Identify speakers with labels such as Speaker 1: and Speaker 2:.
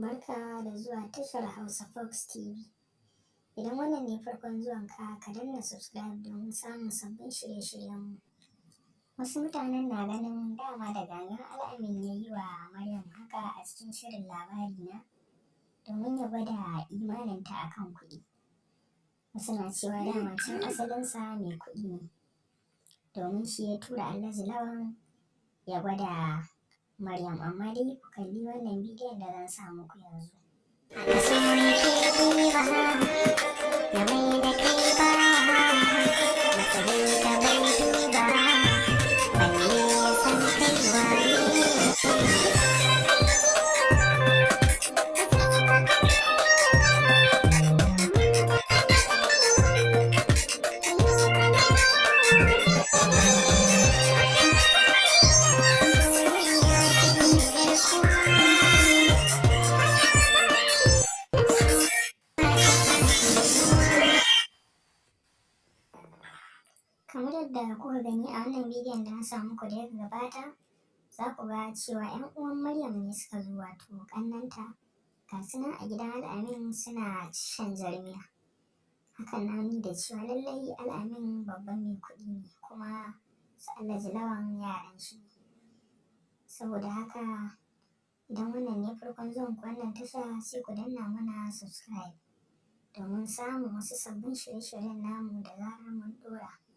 Speaker 1: Barka da zuwa tashar Hausa Fox TV. Idan wannan ne farkon zuwanka, ka danna subscribe domin samun sabbin shirye-shiryenmu. Wasu mutanen na ganin dama da gangan Al'amin ya yi wa Maryam haka a cikin shirin Labarina domin ya gwada imaninta a kan kuɗi. Wasu na cewa dama can asalinsa mai kuɗi ne, domin shi ya tura Alhaji Lawan ya gwada Maryam. Amma dai ku kalli wannan bidiyon da zan sa muku yanzu.
Speaker 2: Haka so yake ɗiba ya mai da kai bawa, matsayin ka bai duba, balle ya san kai waye.
Speaker 1: Kamar yadda kuka gani a wannan bidiyon da na sa muku da ya gabata, za ku ga cewa 'yan uwan Maryam ne suka zo, wato ƙannenta, ga su nan a gidan Al'amin suna shan jarmiya. Hakan na nuni da cewa lallai Al'amin babban mai kuɗi ne, kuma su Alhaji Lawan yaran shi ne. Saboda haka, idan wannan ne farkon zuwan ku wannan tasha, sai ku danna mana subscribe domin samun wasu sabbin shirye-shiryen namu da zarar mun ɗora.